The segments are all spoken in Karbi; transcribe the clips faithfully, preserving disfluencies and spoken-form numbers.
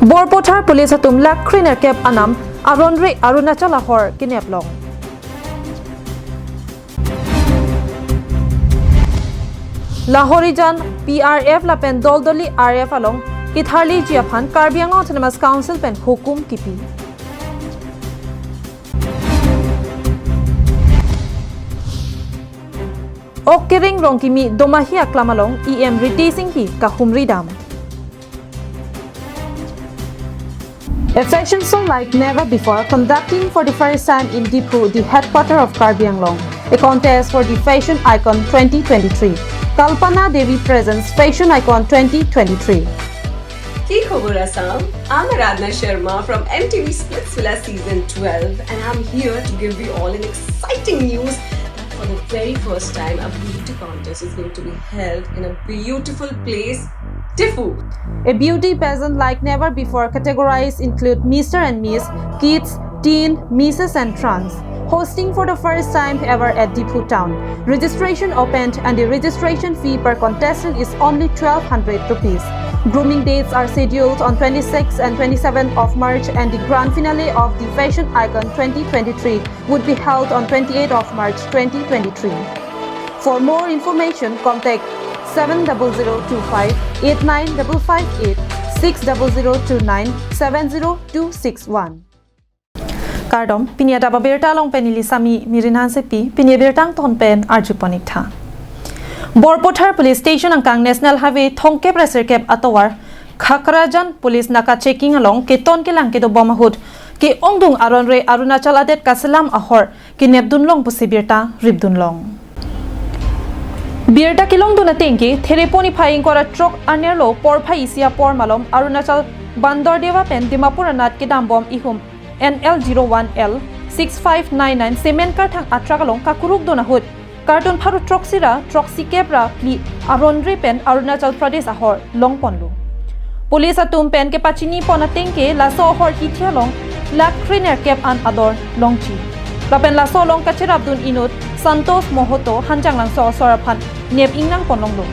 Borpathar Police atum lakh kre nerkep anam aronre Arunachal ahor kenep long. Lahorijan P R F lapen Doldoli R F along ketharliji aphan Karbi Anglong Autonomous Council pen hukum kipi. Ok Kering Rongkimi Domahi aklam along E M Ritesh Enghi kahumri dam. A fashion show like never before, conducting for the first time in Diphu, the headquarter of Karbi Anglong. A contest for the fashion icon twenty twenty-three. Kalpana Devi presents Fashion Icon twenty twenty-three. কি খবৰ Assam? I'm Aradhna Sharma from M T V Splitsvilla season twelve, and I'm here to give you all an exciting news that for the very first time, a beauty contest is going to be held in a beautiful place, Diphu. A beauty pageant like never before, categories include Mister and Miss, Kids, Teen, Misses and Trans. Hosting for the first time ever at Diphu town. Registration opened and the registration fee per contestant is only twelve hundred rupees. Grooming dates are scheduled on twenty-sixth and twenty-seventh of March, and the grand finale of the Fashion Icon twenty twenty-three would be held on twenty-eighth of March twenty twenty-three. For more information, contact seven double zero two five eight nine double five eight, six double zero two nine seven zero two six one. Kardom, pini adap abirta along pen neli Sami Mirin Hansepi, pini abirta angton pen arjupon ik tha. Borpathar Police Station angkang National Highway thomkep ra sirkep atovar Khakrajan Police naka checking along keton kelang kedobom ahut ke-ongdung aronre Arunachal adet kaselam ahor kenepdun long pusi birta ripdun long. Birta kelongdun ateng ke Thereponi phai ingkoi ra throk anerlo porphai isi apor malom Arunachal Banderdeva pen Dimapur anat kedambom ihum N L zero one L six five nine nine cement karthang atruck along kakurukdun ahut karton pharo throksi ra throksi kep ra phli aronre pen Arunachal Pradesh ahor longponlo. Police atum pen kepachinipon ateng ke laso ahor hithi along lakh kre nerkep an ador longji. Lapen laso along kacherapdun inut Santosh Mohoto Hanjanglangso asor aphan nep ingnangpon longlo.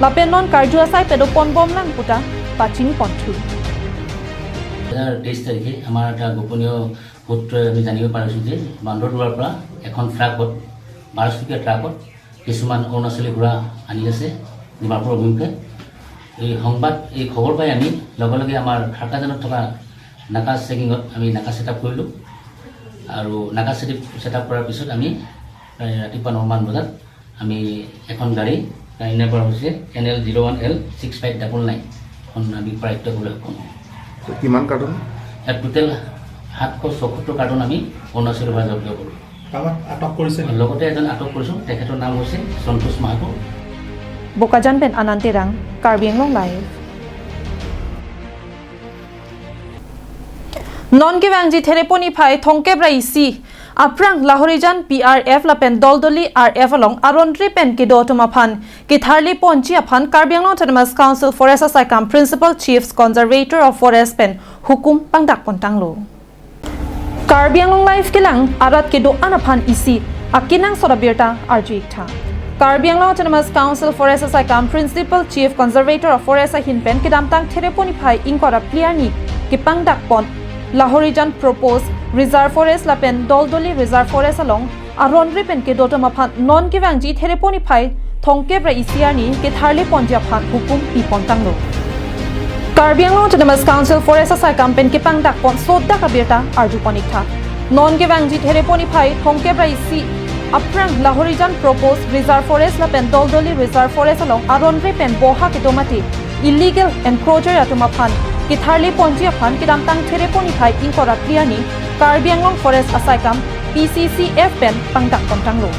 Lapen non karju asai pedoponbom lang puta pachiniponthu. দুহেজাৰ তেইছ তাৰিখে আমাৰ এটা গোপনীয় সূত্ৰই আমি জানিব পাৰিছোঁ যে বান্দৰদোৱাৰ পৰা এখন ট্ৰাকত, বাৰ চকীয়া ট্ৰাকত কিছুমান অৰুণাচলী সুৰা আনি আছে ডিমাপুৰ অভিমুখে। এই সংবাদ, এই খবৰ পাই আমি লগে লগে আমাৰ খাৰকাজানত থকা নাকা চেকিঙত আমি নাকা ছেটআপ কৰিলোঁ আৰু নাকা ছেটআপ, ছেটআপ কৰাৰ পিছত আমি প্ৰায় ৰাতিপুৱা নমান বজাত আমি এখন গাড়ী, তাৰ নম্বৰ হৈছে এন এল জিৰ' ওৱান এল ছিক্স ফাইভ ডাবল নাইন, এখন আমি প্ৰায়ত্ব কৰিবলৈ সক্ষম হওঁ। তো কিমান কাৰ্টন? ইয়াত টোটেল সাতশ চৌসত্তৰ কাৰ্টন আমি অৰুণাচলৰ পৰা জব্দ কৰোঁ। কাৰোবাক আটক কৰিছে নেকি? লগতে এজন আটক কৰিছোঁ, তেখেতৰ নাম হৈছে সন্তোষ Mahato. Bokajan pen Anand Terang, Karbi Anglong Live. Non kevangji Thereponi phai thomkep ra isi aphrang Lahorijan P R F lapen Doldoli R F along aronre pen kedo atum aphan ketharliponji aphan Karbi Anglong Autonomous Council Forest asaikam Principal Chief Conservator of Forest pen hukum pangdakpontanglo. Karbi Anglong Live kelang arat kedo-an aphan isi akenangsot abirta arju ik tha. Karbi Anglong Autonomous Council Forest asaikam Principal Chief Conservator of Forest ahin pen kedamtang Thereponi phai ingkoi ra phli arni kepangdakpon Lahorijan Proposed Reserve Forest lapen Doldoli Reserve Forest along aronre pen kedo atum aphan non kevangji Thereponi phai thomkep ra isi arni ketharliponji aphan hukum pipontanglo. Karbi Anglong Autonomous Council Forest asaikam pen kepangdakpon sodak abirta arjupon ik tha. Non kevangji Thereponi phai thomkep ra isi aphrang Lahorijan Proposed Reserve Forest lapen Doldoli Reserve Forest along aronre pen boha kedo mate illegal encroacher atum aphan ketharliponji aphan kedamtang Thereponi phai ingkoi ra phli arni Karbi Anglong Forest asaikam P C C F pen pangdakpontanglo.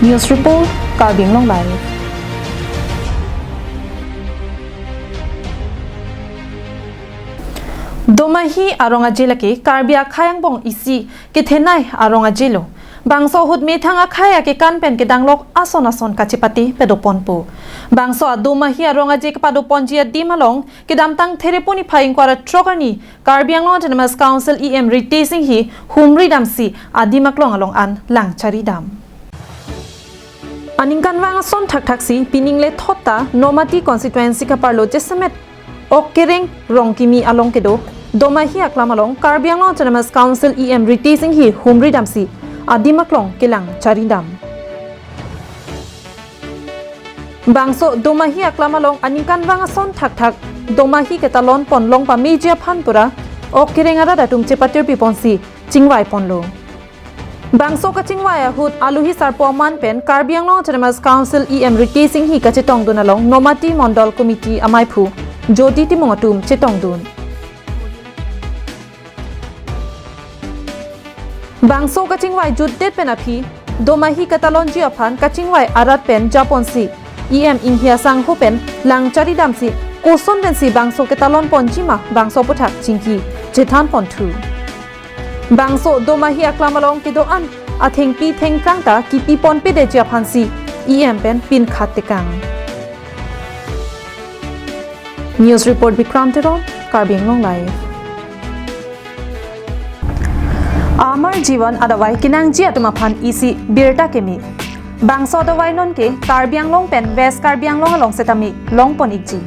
News report, Karbi Anglong Live. Domahi arong aje lake Karbi akhei angbong isi kethenei arong aje lo. Bangso ahut methang akhei akekan pen kedanglok ason ason kachepate pedoponpo. Bangso adomahi arong aje kepadoponji adim along kedamtang Thereponi phai ingkoi ra throk arni Karbi Anglong Autonomous Council E M Ritesh Enghi humri damsi adim aklong along an lang chari dam. Aningkanvang ason thakthaksi pining lethot ta Nomati constituency kaparlo jasemet Okkereng Rongkimi along kedo Domahi aklam along Karbi Anglong Autonomous Council E M Ritesh Enghi humri damsi adim aklong kelang charidam. Bangso Domahi aklam along aningkanvang ason thakthak Domahi ketalon pon long pameji aphan pura Okkereng arat atum chepatirpi ponsi chingvai ponlo. Bangso kachingvai ahut aluhi sarpo aman pen Karbi Anglong Autonomous Council E M Ritesh Enghi kachetongdun along Nomati Mondol Committee amaiphu Jyoti Timung atum chetongdun. Bangso kachingvai jutdet pen aphi Domahi ketalonji aphan kachingvai arat pen japonsi E M Enghi asangho pen lang charidamsi koson pensi bangso ketalon ponji ma bangso aputhak chingki chethan ponthu. Bangso Domahi aklam along kedo-an athengpi thengphrang ta kipi ponpedeji aphansi E M pen pinkhat tekang. News report Bikram Teron, Karbi Anglong Live. Amar Jeevan adavai kenangji atum aphan isi birta keme. Bangso adavai nonke Karbi Anglong pen West Karbi Anglong along setame long pon ikji.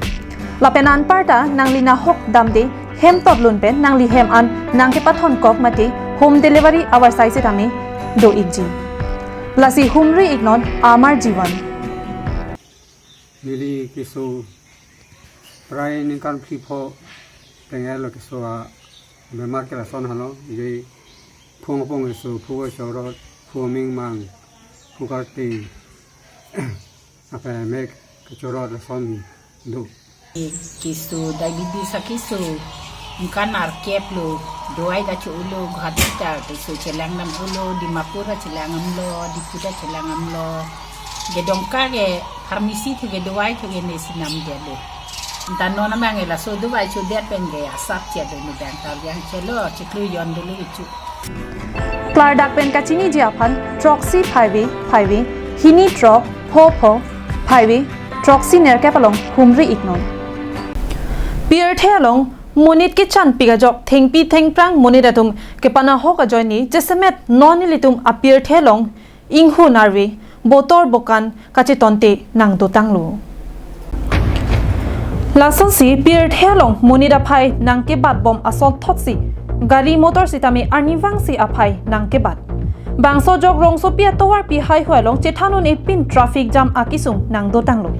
Lapen anparta nangli nahok damde hem totlun pen nangli hem an nangkepathon kok mate home delivery avarsai setame do ikji. Lasi humri iknon Amar Jeevan. Neli keso prai ningkan phli pho tenglo keso abemar ke lason halo, je phung apong keso, phu chorot, phu mingmang, phu karti, apa mek kechorot lason do. Keso diabetes akeso, ningkan arkep lo, dawai ta cho-olo, Guwahati ta keso chelang dam-olo, Dimapur ta chelang damlo, Diphu ta chelang damlo. Kedongka ke pharmacy thu ke dawai thu ke nesi namdetlo. Anta non amang ke laso dawai chodet pen ke asap che do, ni dang ta yang chelo, chiklu yon dulu ichu. Klardak pen kachiniji aphan throksi phaive phaive, hini throk pho pho phaive, throksi nerkep along humri iknon. Pirthe along monit kechanpik ajok thengpi thengphrang monit atum kepanahok ajoine jasemet non nelitum apirthe along inghu narve, botor bokan kachetonte nangdotanglo. Lasonsi pirthe along monit aphai nangkebat bom asonthotsi gari motor sitame arnivangsi aphai nangkebat. Bangso ajok rongsopi atovarpi haihui along chethan un-e pin traffic jam akesung nangdotanglo.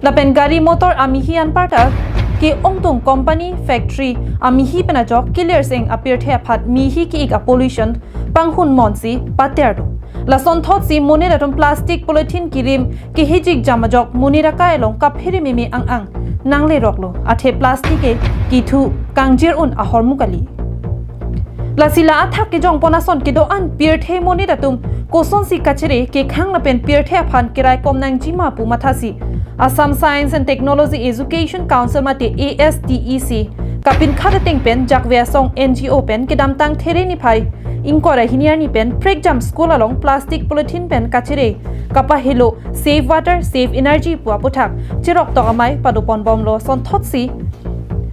Lapen gari motor amihi anparta ke-ongtung company factory amihi pen ajok kilirseng apirthe aphan mihi ki-ik apollution panghun monsi pater do. Lasonthotsi monit atum plastic polythene kirim kehijik jam ajok monit akai along kaphere meme ang-ang nangleroklo, athe plastic ke kithu kangjir un ahormu kali. Lasi la athak kejongpon ason kedo-an pirthe monit atum kosonsi kachere kekhang lapen pirthe aphan keraikom nangjima pu mathasi Assam Science and Technology Education Council mate A S T E C kapinkhat ateng pen Jakve Asong N G O pen kedamtang There niphai ingkoi ra hini arni pen prekjam school along plastic polythene pen kachere kapahelo Save Water, Save Energy pu aputhak cheroktok amei padopon bomlo. Sonthotsi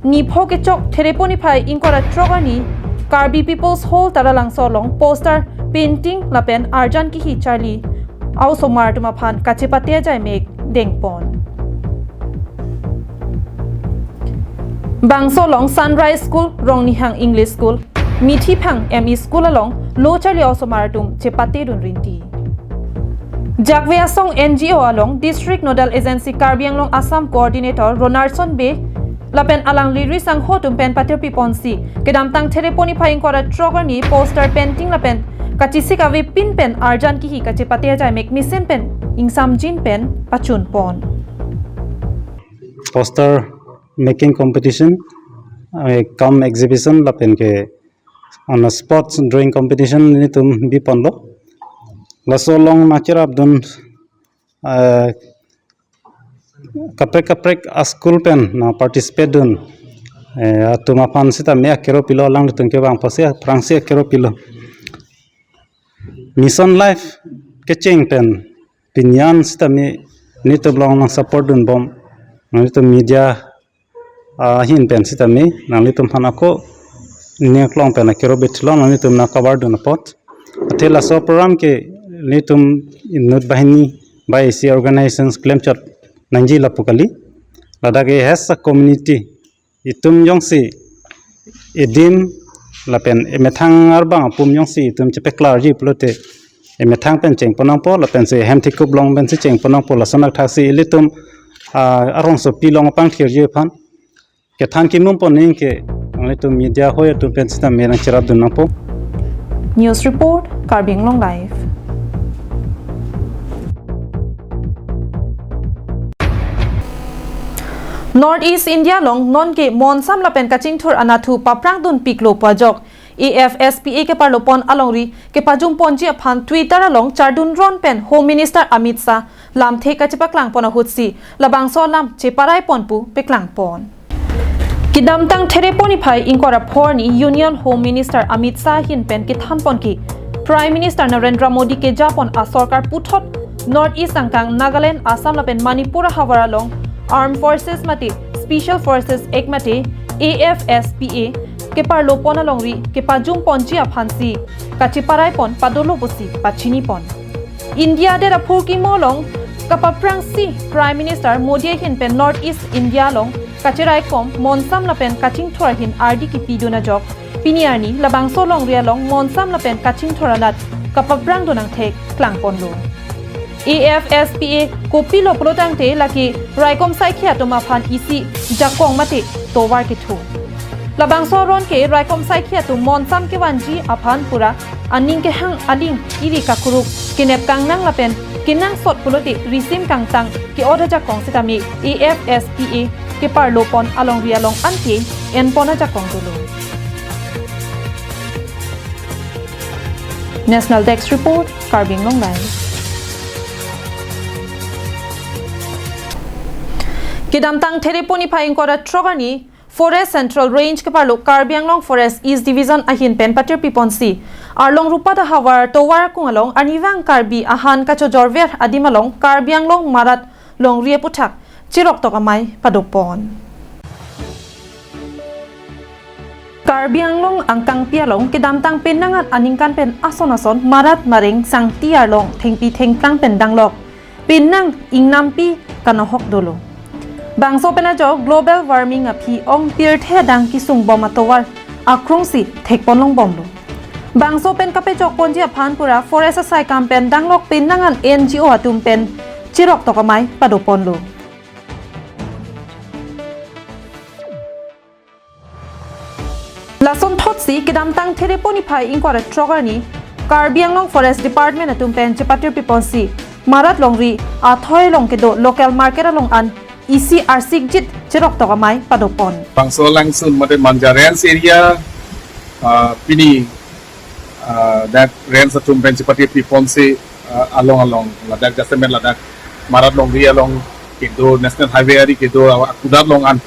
nipho kechok Therepo niphai ingkoi ra throk arni Karbi People's Hall Taralangso along poster, painting lapen arjan kihi charli a-osomar atum aphan kachepate ajai mek dengpon. Bangso along Sunrise School, Rongnihang English School, Mithiphang M E School along lo charli a-osomar atum chepatedun rinti. Jakve Asong N G O along District Nodal Agency Karbi Anglong Assam Coordinator Ronaldson Bey lapen alangli risangho atum pen patirpi ponsi kedamtang Therepo niphai ingkoi ra throk arni poster, painting lapen kachesik ave pin pen arjan kihi kachepate ajai mek mesen pen ingsamjin pen pachun pon. Poster making competition, eh, cum exhibition lapen ke on a sports drawing competition nelitum biponlo. Laso along nangcherapdun, eh, kaprek kaprek a-school pen nangparticipate dun, eh, atum aphan sitame akero pilo, alanglitum kevang apotsi aphrangsi akero pilo. Mission life kecheng pen pini an sitame nelitum along nangsupport dunbom, nelitum media ahin pen sitame nanglitum aphan ako ning aklong pen akero bit long nanglitum nangcover dun apot. Athe laso program ke nelitum inut banghini bai isi organizations klemchot nangji lapu kali. Ladak ke as a community itum jongsi edim lapen emethang arbang apum jongsi itum chepaklarji pulote emethang pen chengpon nangpo lapensi hem thekup along pensi chengpon nangpo, lason athaksi ilitum, ah, arongsopi along pangthirji aphan kethan kimum pon ningke nanglitum media hoi atum pen sitame nangcherapdun nangpo. News report, Karbi Anglong Live. North East India along nonke monsam lapen kachingthur anatthu paprangdunpiklo pu ajok A F S P A keparlopon alongri kepajumponji aphan Twitter along chardunron pen Home Minister Amit Shah lamthe kachepaklangpon ahutsi labangso alam cheparaipon pu paklangpon. Kedamtang Therepon niphai ingkoi ra pho arni Union Home Minister Amit Shah ahin pen kethanpon ke Prime Minister Narendra Modi kejapon asorkar puthot North East angkang Nagaland, Assam lapen Manipur ahavar along Armed Forces mate Special Forces Act mate A F S P A keparlopon alongri kepajumponji aphansi kacheparaipon padolo pusi pachinipon. India adet aphurkimo along kapaprangsi Prime Minister Modi ahin pen North East India along kachiraikom monsam lapen kachingthur ahin ardi kipidun ajok pini arni labangso alongri along monsam lapen kachingthur anat kapaprangdun angthek klangponlo. A F S P A kopilo pulotangte lake raikom saikhi atum aphan isi jakong mate tovar kethu. Labangso aron ke raikom saikhi atum monsam kevanji aphan pura aning kehang aling iri kakuruk kenep kangnang lapen kenangsot pulote risim kangtang ke-ot ajakong sitame A F S P A keparlopon alongri along anke enpon ajakong dolo. National Desk Report, Karbi Anglong Live. Kedamtang Therepon niphai ingkoi ra throk arni Forest Central Range keparlo Karbi Anglong Forest East Division ahin pen patirpiponsi Arlong Rupat ahavar tovar akung along arnivang Karbi ahan kachojorver adim along Karbi Anglong Marat longri aputhak chiroktok amei padopon. Karbi Anglong angkangpi along kedamtang penang an aningkan pen ason ason marat mareng sangti arlong thengpi thengphrang pen danglok penang ingnampi kanohok dolo. Bangso pen ajok global warming aphi ong pirthe adang kesungbom atovar akrongsi thekpon longbomlo. Bangso pen kapechokponji aphan pura forest asaikam pen danglok penang an N G O atum pen chiroktok amei padoponlo. Lasonthotsi kedamtang Therepon niphai ingkoi ra throk arni Karbi Anglong Forest Department atum pen chepatirpiponsi marat longri athoi along kedo local market along an isi arsikjit chiroktok amei padopon. Bangso langsun mate Manja Range area, ah, pini, ah, dak range atum pen chepatirpiponsi, ah, along along ladak jasemet ladak marat longri along kedo National Highway ari kedo akudat along an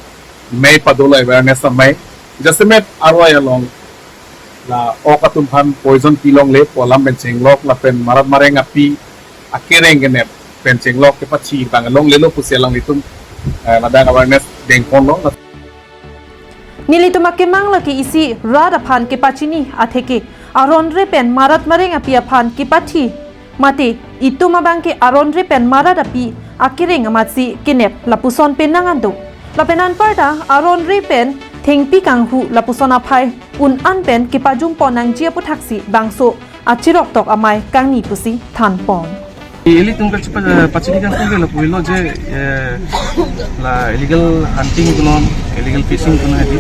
mei padolo awareness amei. Jasemet arwai along la ok atum aphan poison pilongle pu alam pen chenglok lapen marat mareng api akereng kenep pen chenglok kepachi bang longlelo pusi alanglitum, eh, ladak awareness dengponlo. Nelitum akemang lake isi rat aphan kepachini atheke aronre pen marat mareng api aphan kepathi mate itum abangke aronre pen marat api akereng amatsi kenep lapuson penang an do. Lapen anparta aronre pen thengpi kanghu lapuson aphai un an pen kepajumpon nangji aputhaksi bangso achiroktok amei kangni pusi thanpon. Ilitum kachipa-, pachini kangtung ke lapuilo je, eh, la illegal hunting konon, illegal fishing konon hedi.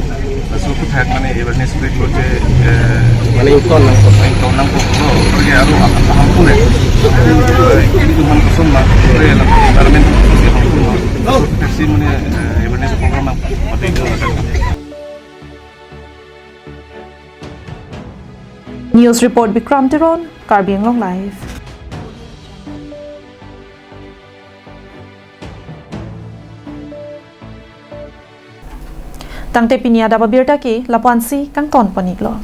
Laso aputhak mane awareness create lo je, eh, mane ington nangkok. Ington nangkok. Lo, oke, aru apa, apa pun ya. Eh, ilitum man kosong ma, eh, la environment kosong ma. Laso aputhak si mane, eh, awareness program ma, mate itu. News report Bikram Teron, Karbi Anglong Live. Tangte pini adap abirta ke lapu-ansi kangtonpon-iklo.